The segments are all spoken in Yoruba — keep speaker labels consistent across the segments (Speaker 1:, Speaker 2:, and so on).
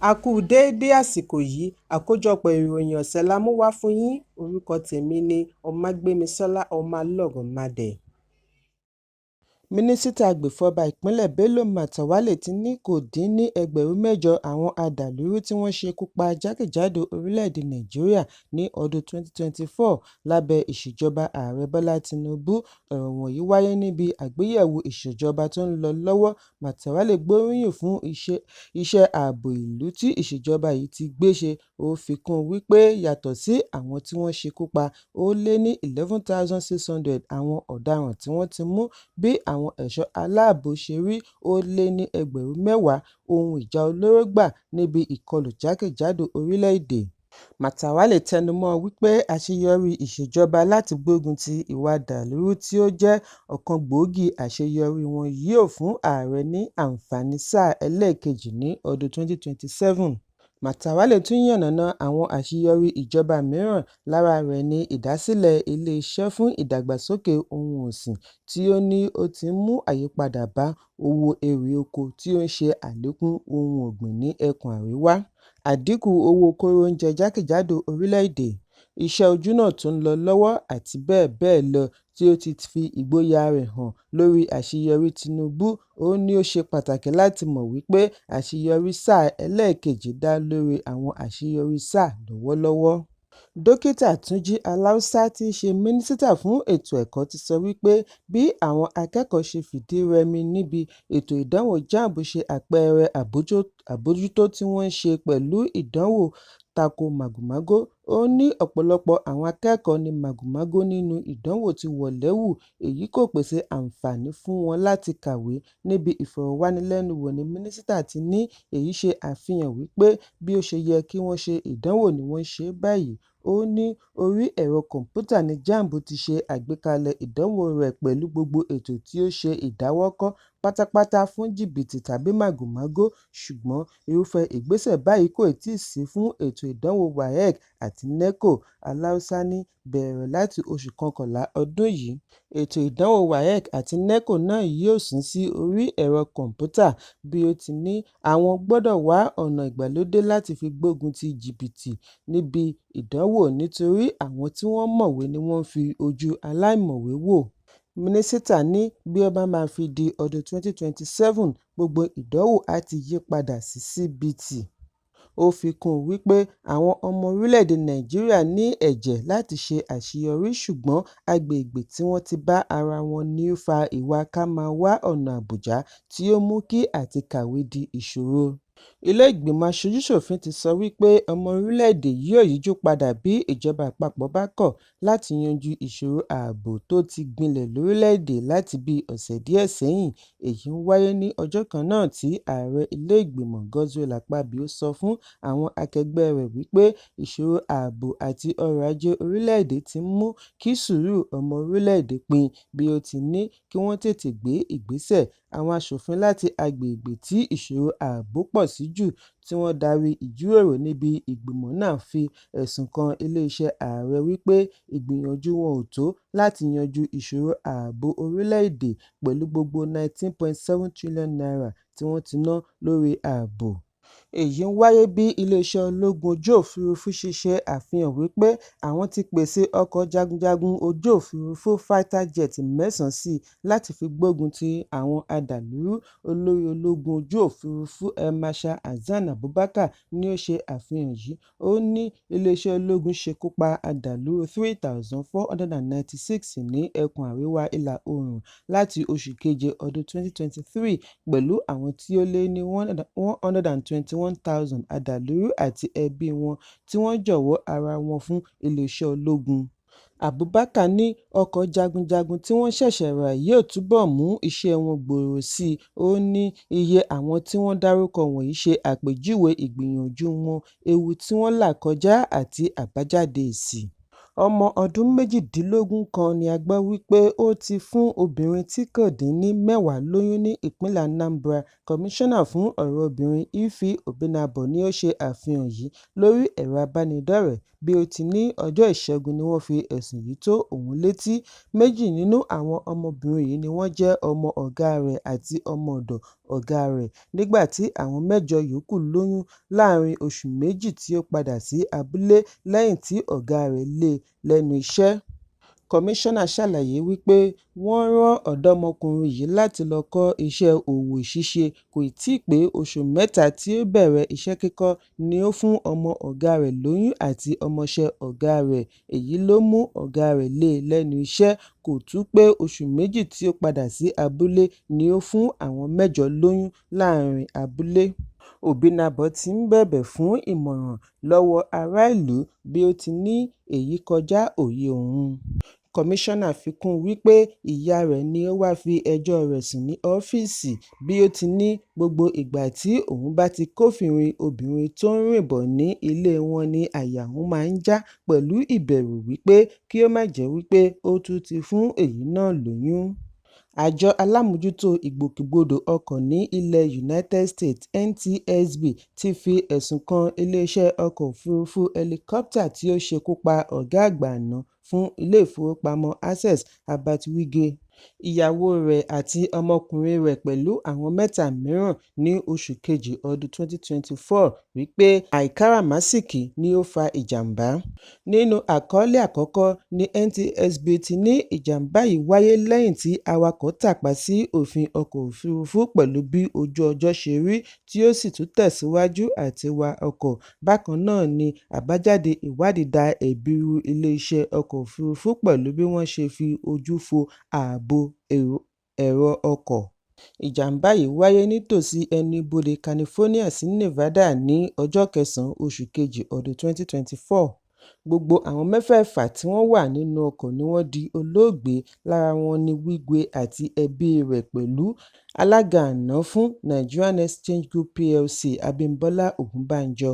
Speaker 1: A kú déédé àsìkò yìí. Àkójọpọ̀ ìròyìn ọ̀sẹ̀ la mú wá fún yín. Orúkọ tèmi ni Ọmágbémisọ́lá Ọmọlọ́rọ̀mádé. Mínísítà agbèfọ́ba ìpínlẹ̀ Bello Matawalle ti ní kò dín ní ẹgbẹ̀rún 8 àwọn adàlúrú tí wọ́n ṣekú pa jákèjádò orílẹ̀-èdè Nàìjíríà ní ọdún 2024 lábẹ́ ìṣèjọba Ààrẹ Bọ́lá Tinubu. Ọ̀rọ̀ wọ̀nyí wáyé níbi àgbéyẹ̀wò ìṣèjọba tó ń lọ lọ́wọ́. Matawalle gbóríyìn fún iṣẹ́ ààbò ìlú tí ìṣèjọba yìí ti gbé ṣe. Ó fi kún un wípé yàtọ̀ sí àwọn tí wọ́n ṣekú pa, ó lé ní 11,600 àwọn ọ̀daràn tí wọ́n ti mú. Bí àwọn ẹ̀ṣọ́ aláàbò ṣe rí ó lé ní ẹgbẹ̀rún 10 ohun ìjà olóró gbà níbi ìkọlù jákèjádò orílẹ̀-èdè. Matawalle tẹnumọ́ wípé àṣeyọrí ìṣèjọba láti gbógun ti ìwà dàlúrú tí ó jẹ́ ọ̀kan gbòógì àṣeyọrí wọn yóò fún ààrẹ ní àǹfààní sáà ẹlẹ́ẹ̀kejì ní ọdún 2027. Matawalle tún yànnàná àwọn àṣeyọrí ìjọba mìíràn. Lára rẹ̀ ni ìdásílẹ̀ Ilé-iṣẹ́ fún Ìdàgbàsókè Ohun Ọ̀sìn tí ó ní ó ti ń mú àyípadà bá owó erè oko tí ó ń ṣe àlékún ohun ọ̀gbìn ní ẹkùn àríwá, àdínkù owó kóró oúnjẹ jákèjádò orílẹ̀-èdè, iṣẹ́ ojúnà tó ń lọ lọ́wọ́ àti bẹ́ẹ̀ bẹ́ẹ̀ lọ tí ó ti fi ìgboyà rẹ̀ hàn lórí àṣeyọrí Tinubu. Ó ní ó ṣe pàtàkì láti mọ̀ wípé àṣeyọrí sáà ẹlẹ́ẹ̀kejì dá lórí àwọn àṣeyọrí sáà lọ́wọ́lọ́wọ́. Dókítà Túnjí Aláùsá tí í ṣe Mínísítà fún Ètò Ẹ̀kọ́ ti sọ wípé bí àwọn akẹ́kọ̀ọ́ ṣe fìdí rẹmi níbi ètò ìdánwò JAMB ṣe àpẹẹrẹ àbójútó tí wọ́n ń ṣe pẹ̀lú ìdánwò tako màgòmágó. Ó ní ọ̀pọ̀lọpọ̀ àwọn akẹ́kọ̀ọ́ ní màgòmágó nínú ìdánwò ti wọ̀ lẹ́wù, èyí kò pèsè àǹfààní fún wọn láti kàwé. Níbi ìfọ̀rọ̀wánilẹ́nuwò ní mínísítà ti ní èyí ṣe àfihàn wípé bí ó ṣe yẹ kí wọ́n ṣe ìdánwò ni wọ́n ń ṣe báyìí. Ó ní orí ẹ̀rọ kọ̀m̀pútà ní JAMB ti ṣe àgbékalẹ̀ ìdánwò rẹ̀ pẹ̀lú gbogbo ètò tí ó ṣe ìdáwọ́kọ̀ pátápátá fún jìbìtì tàbí màgòmágó, ṣùgbọ́n irúfẹ́ ìgbésẹ̀ báyìí kò tíì sí fún ètò ìdánwò WAEC àti NECO. Aláùsá ní bẹ̀rẹ̀ láti oṣù kọkànlá ọdún yìí, ètò ìdánwò WAEC àti NECO náà yóò sún sí orí ẹ̀rọ kọ̀m̀pútà. Bí ó ti ní àwọn gbọ́dọ̀ wá ọ̀nà ìgbàlódé láti fi gbógun ti jìbìtì níbi ìdánwò nítorí àwọn tí wọ́n mọ̀wé ni wọ́n ń fi ojú aláìmọ̀wé wò. Mínísítà ní bí ó bá máa fi di ọdún 2027, gbogbo ìdánwò á ti yí padà sí CBT. Ó fi kún un wípé àwọn ọmọ orílẹ̀-èdè Nàìjíríà ní ẹ̀jẹ̀ láti ṣe àṣeyọrí ṣùgbọ́n agbègbè tí wọ́n ti bá ara wọn ní ó fa ìwà ká máa wá ọ̀nà àbùjá tí ó mú kí àtikàwé di ìṣòro. Ilé Ìgbìmọ̀ Aṣojú-ṣòfin ti sọ wípé ọmọ orílẹ̀-èdè yóò yíjú padà bí ìjọba àpapọ̀ bá kọ̀ láti yanjú ìṣòro ààbò tó ti gbilẹ̀ lórílẹ̀-èdè láti bí ọ̀sẹ̀ díẹ̀ sẹ́yìn. Èyí ń wáyé ní ọjọ́ kan náà tí ààrẹ ilé ìgbìmọ̀ Godswill Akpabio sọ fún àwọn akẹgbẹ́ rẹ̀ wípé ìṣòro ààbò àti ọrọ̀ ajé orílẹ̀-èdè ti ń mú kí sùúrù ọmọ orílẹ̀-èdè pin bí ó ti ní kí wọ́n tètè gbé ìgbésẹ̀. Àwọn aṣòfin láti agbègbè tí ìṣòro ààbò pọ̀ sí jù tí wọ́n darí ìjíròrò níbi ìgbìmọ̀ náà fi ẹ̀sùn kan iléeṣẹ́ ààrẹ wípé ìgbìyànjú wọn ò tó láti yanjú ìṣòro ààbò orílẹ̀-èdè pẹ̀lú gbogbo N19.7 trillion tí wọ́n ti ná lórí ààbò. Èyí ń wáyé bí iléeṣẹ́ ológun ojú òfuurufú ṣe ṣe àfihàn wípé àwọn ti pèsè ọkọ̀ jagunjagun ojú òfuurufú fighter jet 9 síi láti fi gbógun ti àwọn adàlúrú. Olórí ológun ojú òfuurufú Air Marshal Hasan Abubakar ni ó ṣe àfihàn yìí. Ó ní iléeṣẹ́ ológun ṣekú pa adàlúrú 3,496 ní ẹkùn àríwá ìlà-oòrùn láti oṣù keje ọdún 2023 pẹ̀lú àwọn tí ó lé ní 121,000 adàlúrú àti ẹbí wọn tí wọ́n jọ̀wọ́ ara wọn fún iléeṣẹ́ ológun. Abubakar ní ọkọ̀ jagunjagun tí wọ́n ṣẹ̀ṣẹ̀ rà yóò túbọ̀ mú iṣẹ́ wọn gbòòrò sí i. Ó ní iye àwọn tí wọ́n dárúkọ wọ̀nyí ṣe àpèjúwe ìgbìyànjú wọn, ewu tí wọ́n là kọjá àti àbájáde èsì. Ọmọ ọdún 18 kan ni a gbọ́ wípé ó ti fún obìnrin tí kò dín ní 10 lóyún ní ìpínlẹ̀ Anambra. Kọmíṣánná fún ọ̀rọ̀ Obìnrin Ify Obinabo ni ó ṣe àfihàn yìí lórí ẹ̀rọ ìbánidọ́rẹ̀ẹ́ bí ó ti ní ọjọ́ Ìṣẹ́gun ni wọ́n fi ẹ̀sùn yìí tó òun létí. Méjì nínú àwọn ọmọbìnrin yìí ni wọ́n jẹ́ ọmọ ọ̀gáa rẹ̀ àti ọmọ ọ̀dọ̀. ọ̀gá rẹ̀, nígbà tí àwọn mẹ́jọ yòókù lóyún láàárín oṣù méjì tí ó padà sí abúlé lẹ́yìn tí ọ̀gá rẹ̀ lé e lẹ́nu iṣẹ́. Kọmíṣánná ṣàlàyé wípé wọ́n rán ọ̀dọ́mọkùnrin yìí láti lọ kọ́ iṣẹ́ òwò ṣíṣe, kò tíì pé oṣù mẹ́ta tí ó bẹ̀rẹ̀ iṣẹ́ kíkọ́ ni ó fún ọmọ ọ̀gá rẹ̀ lóyún àti ọmọọṣẹ́ ọ̀gá rẹ̀, èyí ló mú ọ̀gá rẹ̀ lé e lẹ́nu iṣẹ́, kò tún pé oṣù méjì tí ó padà sí abúlé ni ó fún àwọn mẹ́jọ lóyún láàárín abúlé. Obinabo ti ń bẹ̀bẹ̀ fún ìmọ̀ràn lọ́wọ́ ará ìlú bí ó ti ní èyí kọjá òye òun. Kọmíṣánná fi kún un wípé ìyá rẹ̀ ni ó wá fi ẹjọ́ọ rẹ̀ sùn ní ọ́fíìsì, bí ó ti ní gbogbo ìgbà tí òun bá ti kófìrí obìnrin tó ń rìn bọ̀ ní ilée wọn ni àyà òun máa ń já pẹ̀lú ìbẹ̀rù wípé kí ó má jẹ́ wípé ó tún ti fún èyí náà lóyún. Àjọ alámòójútó ìgbòkègbodò ọkọ̀ ní ilẹ̀ United States NTSB ti fi ẹ̀sùn kan ilé-iṣẹ́ ọkọ̀ òfuurufú hẹlikópítà tí ó ṣekú pa ọ̀gá àgbà àná fún ilé-ìfowópamọ́ Access Herbert Wigwe, ìyàwó rẹ̀ àti ọmọkùnrin rẹ̀ pẹ̀lú àwọn mẹ́ta mìíràn ní oṣù kejì ọdún 2024 wípé àìkáràmáìsìkí ni ó fa ìjàm̀bá. Nínú àkọọ́lẹ̀ àkọ́kọ́ ní NTSB ti ní ìjàm̀bá yìí wáyé lẹ́yìn tí awakọ̀ tàpá sí òfin ọkọ̀ òfuurufú pẹ̀lú bí ojú ọjọ́ ṣe rí tí ó sì tún tẹ̀síwájú àti wa ọkọ̀, bákan náà ni àbájáde ìwádìí da ẹ̀bi ru ilé-iṣẹ́ ọkọ̀ òfuurufú pẹ̀lú bí wọ́n ṣe fi ojú fo ààbò èrò ọkọ̀. Ìjàm̀bá yìí wáyé nítòsí ẹnu-ibodè California sí Nevada ní ọjọ́ kẹsàn-án oṣù kejì ọdún 2024. Gbogbo àwọn mẹ́fẹ̀ẹ̀fà tí wọ́n wà nínú ọkọ̀ ni wọ́n di olóògbé, lára wọn ní Wigwe àti ẹbí rẹ̀ pẹ̀lú alága àná fún Nigerian Exchange Group Plc Abímbọ́lá Ogunbanjo.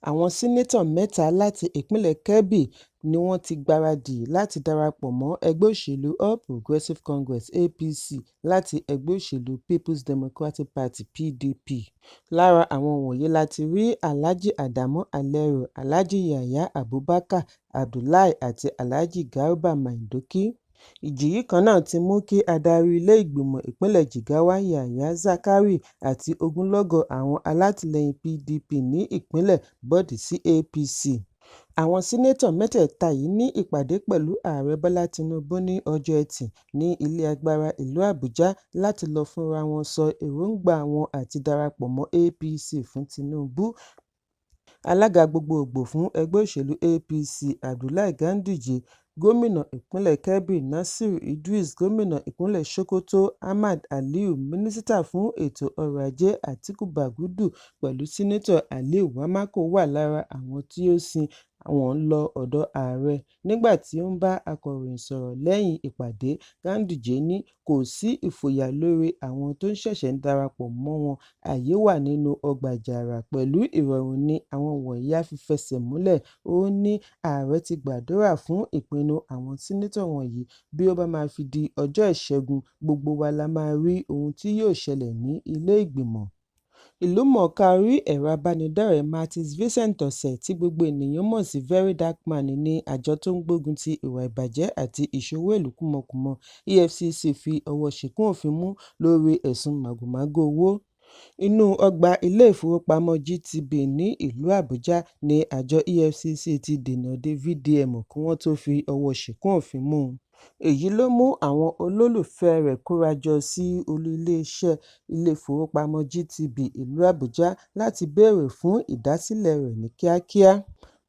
Speaker 1: Àwọn sínátọ̀ mẹ́ta láti ìpínlẹ̀ Kebbi ni wọ́n ti gbáradì láti darapọ̀ mọ́ ẹgbẹ́ òṣèlú All Progressive Congress (APC) láti ẹgbẹ́ òṣèlú Peoples Democratic Party (PDP). Lára àwọn wọ̀nyí la ti rí Alhaji Adamu Aliero, Alhaji Yahaya Abubakar Abdullahi àti Alhaji Garba Maidoki. Ìjì yìí kan náà ti mú kí adarí ilé ìgbìmọ̀ ìpínlẹ̀ Jigawa Yahaya Zakari àti ogunlọ́gọ̀ àwọn alátìlẹyìn PDP ní ìpínlẹ̀ bọ́ọ̀dì sí APC. Àwọn sínátọ̀ mẹ́tẹ̀ẹ̀ta yìí ní ìpàdé pẹ̀lú Ààrẹ Bọ́lá Tinubu ní ọjọ́ Ẹtì ní Ilé Agbára ìlú Àbújá láti lọ fúnra wọn sọ èròńgbà wọn àti darapọ̀ mọ́ APC fún Tinubu. Alága gbogboògbò fún ẹgbẹ́ òṣèlú APC Abdullahi Ganduje, gómìnà ìpínlẹ̀ Kebbi Nasir Idris, gómìnà ìpínlẹ̀ Sokoto Ahmad Aliyu, mínísítà fún ètò ọrọ̀ ajé Atiku Bagudu pẹ̀lú sínátọ̀ Aliyu Wamakko wà lára àwọn tí ó sìn wọ́n lọ ọ̀dọ̀ ààrẹ. Nígbà tí ó ń bá akọ̀ròyìn sọ̀rọ̀ lẹ́yìn ìpàdé, Ganduje ní kò sí ìfòyà lórí àwọn tó ṣẹ̀ṣẹ̀ ń darapọ̀ mọ́ wọn, àyè wà nínú ọgbà àjàrà pẹ̀lú ìrọ̀rùn ni àwọn wọ̀nyí á fi fẹsẹ̀ múlẹ̀. Ó ní ààrẹ ti gbàdúrà fún ìpinnu àwọn sínátọ̀ wọ̀nyí, bí ó bá máa fi di ọjọ́ Ìṣẹ́gun gbogbo wa la máa rí ohun tí yóò ṣẹlẹ̀ ní ilé ìgbìmọ̀. Ìlúmọ̀ọ́ká orí ẹ̀rọ ìbánidọ́rẹ̀ẹ́ Martins Vincent Otse tí gbogbo ènìyàn mọ̀ sí VeryDarkMan ní àjọ tó ń gbógun ti ìwà ìbàjẹ́ àti ìṣowó-ìlú kúmọkùmọ EFCC fi ọwọ́ ṣìkún òfin mú lórí ẹ̀sùn màgòmágó owó. Inú ọgbà ilé-ìfowópamọ́ GTB ní ìlú Àbújá ní àjọ EFCC ti dènà de VDM kí wọ́n tó fi ọwọ́ ṣìkún òfin mú un. Èyí ló mú àwọn olólùfẹ́ẹ rẹ̀ kóra jọ sí olú iléeṣẹ́ ilé-ìfowópamọ́ GTB ìlú Àbújá láti béèrè fún ìdásílẹ̀ẹ rẹ̀ ní kíákíá.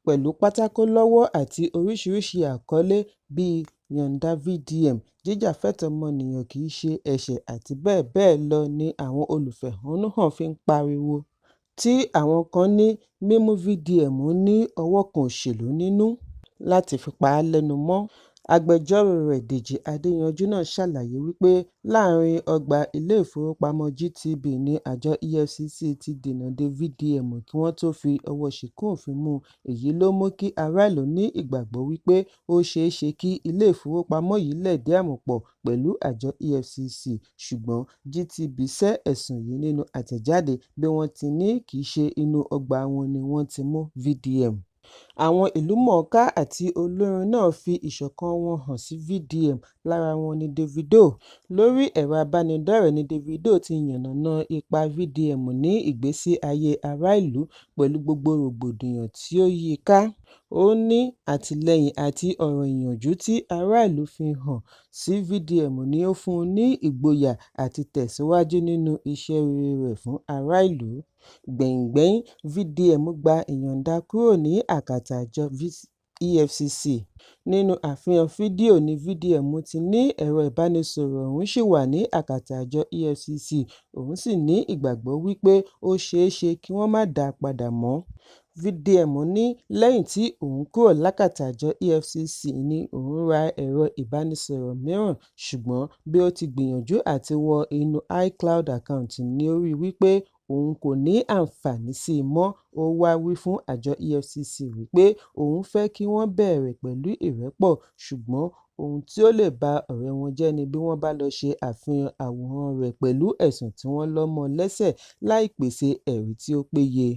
Speaker 1: Pẹ̀lú pátákó lọ́wọ́ àti oríṣiríṣi àkọlé bíi "Yọ̀ǹda VDM", "Jíjàfẹ́tọ̀ọ́ ọmọnìyàn kì í ṣe ẹ̀ṣẹ̀" àti bẹ́ẹ̀ bẹ́ẹ̀ lọ ni àwọn olùfẹ̀hónúhàn fi ń pariwo, tí àwọn kan ní mímú VDM ní ọwọ́ kan òṣèlú nínú láti fi pa á lẹ́nu mọ́. Agbẹjọ́ròo rẹ̀ Dèjì Adéyanjú náà ṣàlàyé wípé láàárín ọgbà ilé-ìfowópamọ́ GTB ní àjọ EFCC ti dènà de VDM kí wọ́n tó fi ọwọ́ ṣìkún òfin mú un, èyí ló mú kí aráàlú ní ìgbàgbọ́ wípé ó ṣeéṣe kí ilé-ìfowópamọ́ yìí lẹ̀dí àmọ̀ pọ̀ pẹ̀lú àjọ EFCC, ṣùgbọ́n GTB sẹ́ ẹ̀sùn yìí nínú àtẹ̀jáde bí wọ́n ti ní kì í ṣe inú ọgbà wọn ni wọ́n ti mú VDM. Àwọn ìlúmọ̀ọ́ká àti olórin náà fi ìṣọ̀kan wọn hàn sí VDM Lára wọn ni Davido. Lórí ẹ̀rọ abánidọ́rẹ̀ẹ́ ní Davido ti yànnàná ipa VDM ní ìgbésí ayé ará ìlú pẹ̀lú gbogbo rògbòdìyàn tí ó yí i ká. Ó ní àtìlẹ́yìn àti ọ̀rọ̀ ìyànjú tí ará ìlú fi hàn sí VDM ni ó fún un ní ìgboyà àti tẹ̀síwájú nínú iṣẹ́ rere rẹ̀ fún ará ìlú. Gbẹ̀yìngbẹ́yín, VDM gba ìyọ̀ǹda kúrò ní àkàtà àjọ EFCC. Nínú àfihàn fídíò ní VDM ti ní ẹ̀rọ ìbánisọ̀rọ̀ òun ṣì wà ní àkàtà àjọ EFCC, òun sì ní ìgbàgbọ́ wípé ó ṣeé ṣe kí wọ́n má dá a padà mọ́. VDM ní lẹ́yìn tí òun kúrò lákàtà àjọ EFCC ni òun ra ẹ̀rọ ìbánisọ̀rọ̀ mìíràn, ṣùgbọ́n bí ó ti gbìyànjú àti wọ inú iCloud account ni ó ríi wípé òun kò ní àǹfààní sí i mọ́. Ó wáá wí fún àjọ EFCC wípé òun fẹ́ kí wọ́n bẹ̀rẹ̀ pẹ̀lú ìrẹ́pọ̀, ṣùgbọ́n ohun tí ó lè ba ọ̀rẹ́ wọn jẹ́ ni bí wọ́n bá lọ́ọ́ ṣe àfihàn àwòrán rẹ̀ pẹ̀lú ẹ̀sùn tí wọ́n lọ mọ́ ọn lẹ́sẹ̀ láì pèsè ẹ̀rí tí ó péye.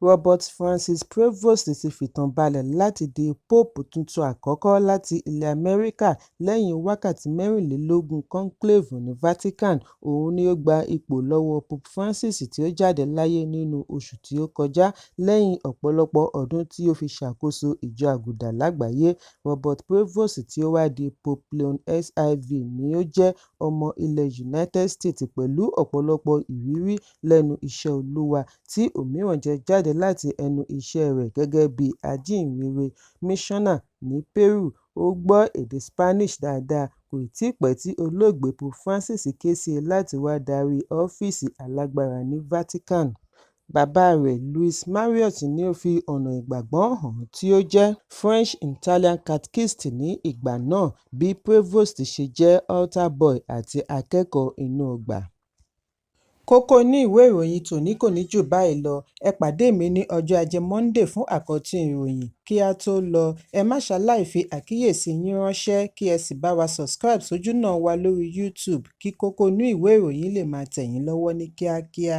Speaker 1: Robert Francis Prevost ti fìtàn balẹ̀ láti di Póòpù tuntun àkọ́kọ́ láti ilẹ̀ Amẹ́ríkà lẹ́yìn wákàtí 24 conclave ní Vatican. Òun ni ó gba ipò lọ́wọ́ Pope Francis tí ó jáde láyé nínú oṣù tí ó kọjá lẹ́yìn ọ̀pọ̀lọpọ̀ ọdún tí ó fi ṣàkóso Ìjọ Àgùdà lágbàáyé. Robert Prevost tí ó wá di Pope Leon XIV ni ó jẹ́ ọmọ ilẹ̀ United States pẹ̀lú ọ̀pọ̀lọpọ̀ ìrírí lẹ́nu iṣẹ́ Olúwa, tí òmíràn jẹ jáde láti ẹnu iṣẹ́ rẹ̀ gẹ́gẹ́ bí ajíhìnrere míṣọ́nà ní Peru. Ó gbọ́ èdè Spanish dáadáa. Kò tíì pẹ́ tí olóògbé Pope Francis ké sí i láti wá darí ọ́fíìsì alágbára ní Vatican. Bàbá rẹ̀, Louis Marriott, ni ó fi ọ̀nà ìgbàgbọ́ hàn án tí ó jẹ́ French-Italian catechist ní ìgbà náà bí Prevost ṣe jẹ́ altar boy àti akẹ́kọ̀ọ́ inú ọgbà. Kókó inú ìwé ìròyìn tòní kò ní jù báyìí lọ. Ẹ pàdé mi ní ọjọ́ Ajé Monde fún àkọ́tún ìròyìn. Kí á tó lọ, ẹ má ṣaláì fi àkíyèsí yín ránṣẹ́ kí ẹ sì bá wa subscribe sójúnà wa lórí YouTube kí kókó inú ìwé ìròyìn lè máa tẹ̀ yín lọ́wọ́ ní kíákíá.